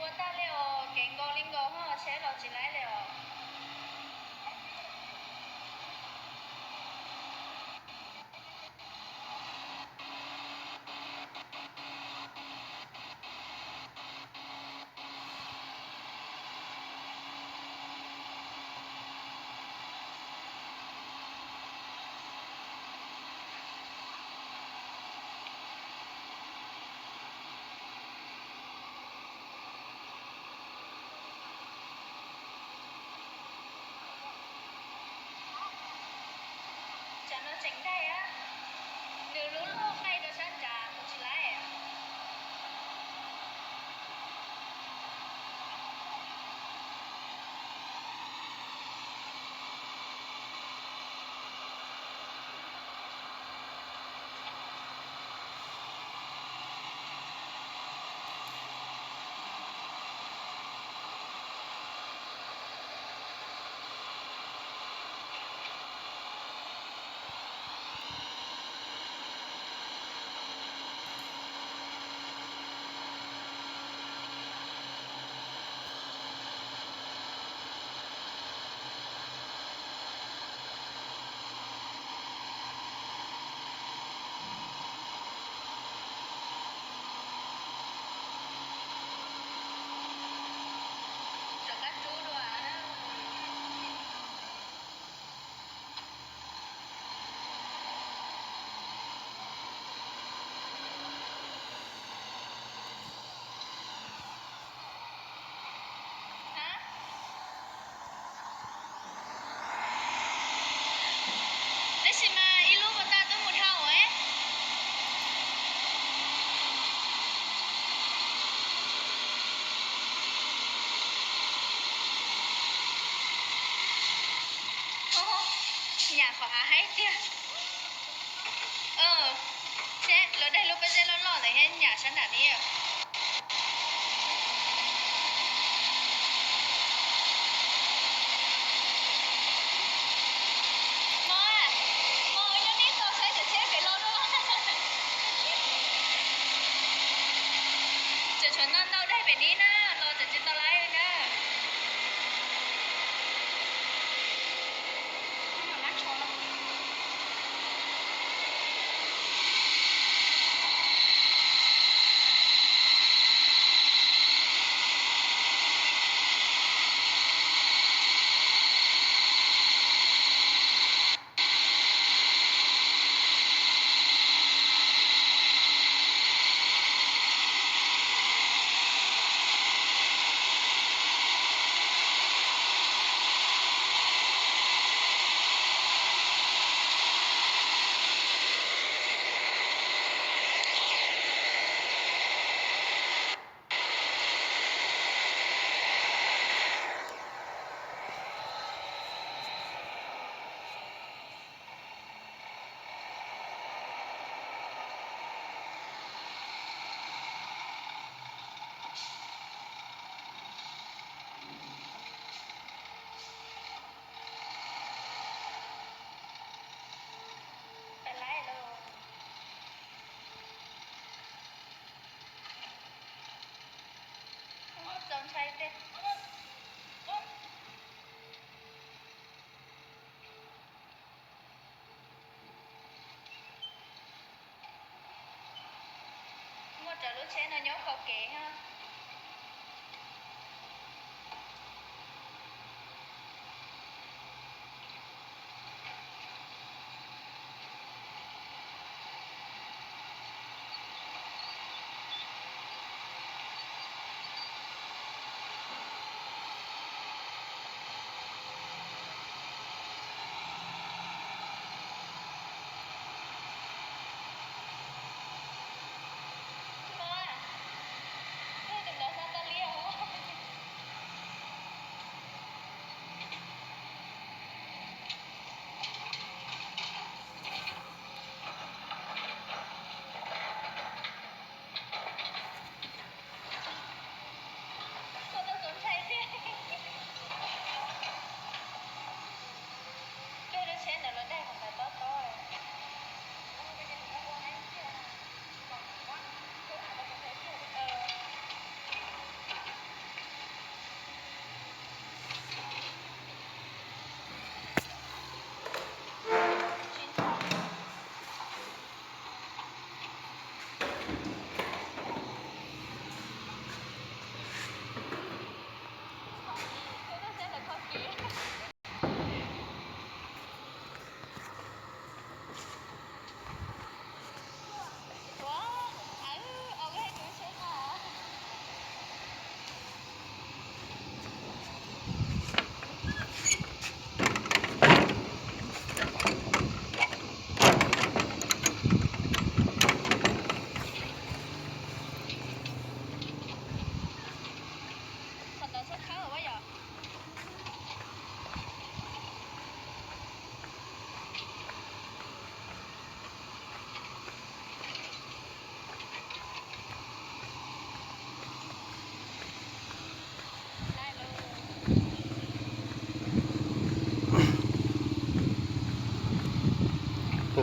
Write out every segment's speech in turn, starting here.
Ua tag li os, kev nkaus li nkaus ho tsheb los tsis laib li os. Tsam no tseem daig a, nws lub lub qaij rau sab nrad kuv tsis laib. Tab sis mas ib lub pas tas tuaj mus dhau es. Nyam qhov av haib tiag. Seb lawv daig lub peb zeb loj loj ntawd thiab nyam sab nram ni. Mos, mos nyob neb tos saib cov tsheb pem los dua. Tseem tshuav ntau ntau daig pem neb na, los tseem tsis tau laib na. Peb laib lauj. Txaus ntshai tiag. Muaj cov lub tsheb no nyob kaum kev thiab.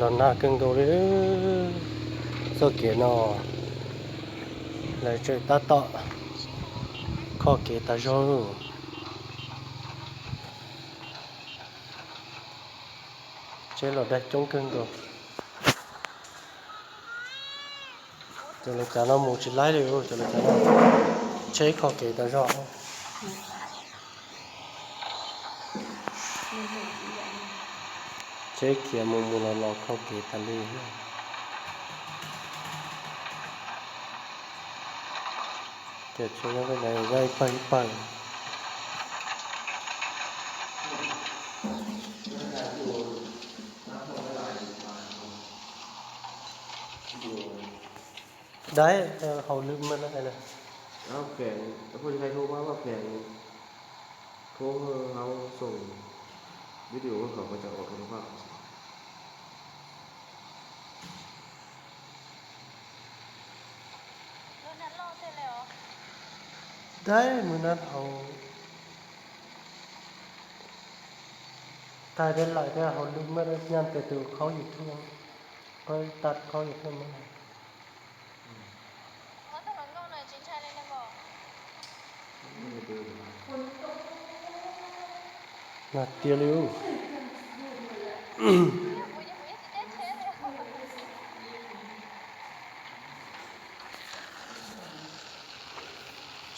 Los nag kawg nkaus li. Txoj kev no lawv tseem tab tom kho kev tas zog. Tsheb los daig coob kawg nkaus. Cov lawv cav no mus tsis laib li, cov lawv cav no tsheb kho kev tas zog. Tsheb khiav mus mus los los kho kev tas li. Ces tsheb nyob peb ntawd ib pawg ib pawg. Dais, hauv lwm maj na. Dais, maj na hauv. Tag deb lawm thiab, hauv lwm maj nyaj tes tus qhaub YouTube, qhaub tag qhaub YouTube maj. Nag tiag li.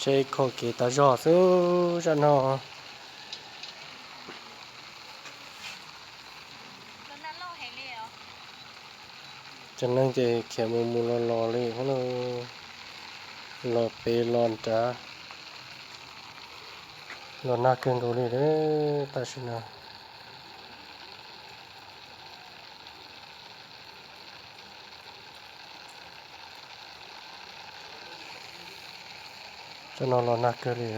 Tsheb kho kev tas zog xwb zaj no. Tsev neeg ces khiav mus mus los los li, los pem los nrad, los nag kawg nkaus li tam sim no. Zaj no los nag kawg li.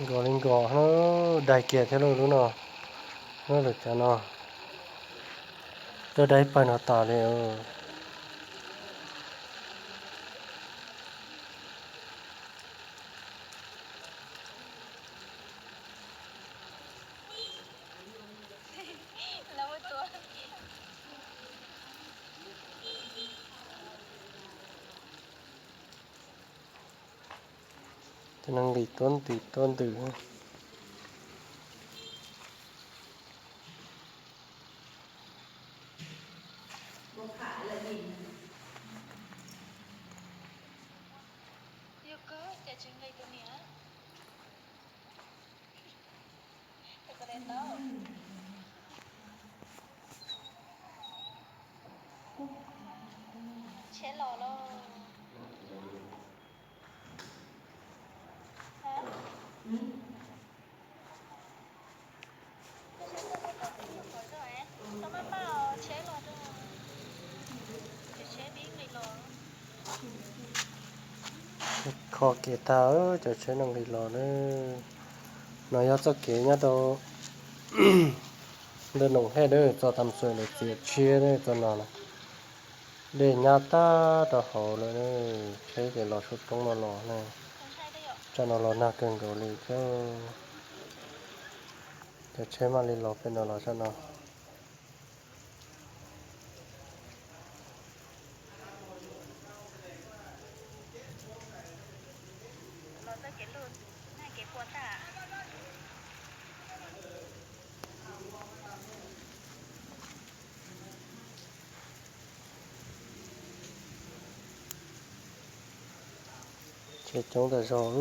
Nkos li nkos, daig kiag thiab lub no, lub lawm cov no, tuaj daig pawg no tas li. Cov neeg nqis tuab ntws tuab ntws. Kho kev tag, cov tsheb no nqis los na. No yog txoj kev nyob rau ntawm Noom Hej na, txog Tam Xuam lawm txiav tshiab na, txog no na. Dej nyab tag rau hauv lawm, tsheb ces los saum roob no los na. Zaj no los nag kawg nkaus li thiab. Cov tsheb mam li los pem no los zaj no. Tsheb coob tas zog.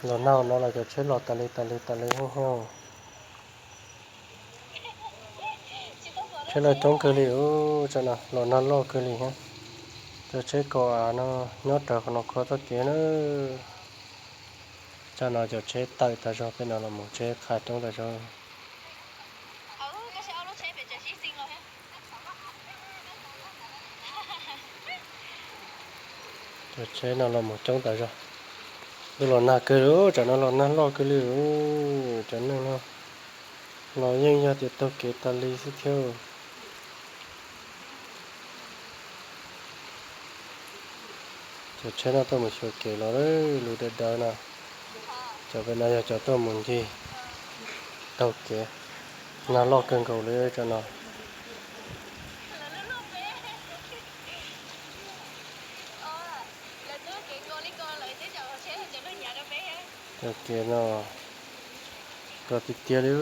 Los nag no los cov tsheb los tas li tas li tas li thiab. Tsheb loj coob kawg li, tsam no los nag loj kawg li thiab. Cov tsheb kaum av no nyob rawv qhov no kho txoj kev na. Tsam no cov tsheb tawm tas zog, pem no los mus tsheb qha coob tas zog. Cov tsheb no los mus coob tas zog. Twb los nag kawg li, tsam no los nag loj kawg li. Cov neeg no los yeej yog tias taug kev tas li xwb thiab. Cov tsheb no tuaj mus xyuas kev los lawm, lub dawb dawb no. Cov pem no yog cov tuaj mus ncig taug kev. Nag loj kawg nkaus li cov no. Cov kev no koj tiag tiag li.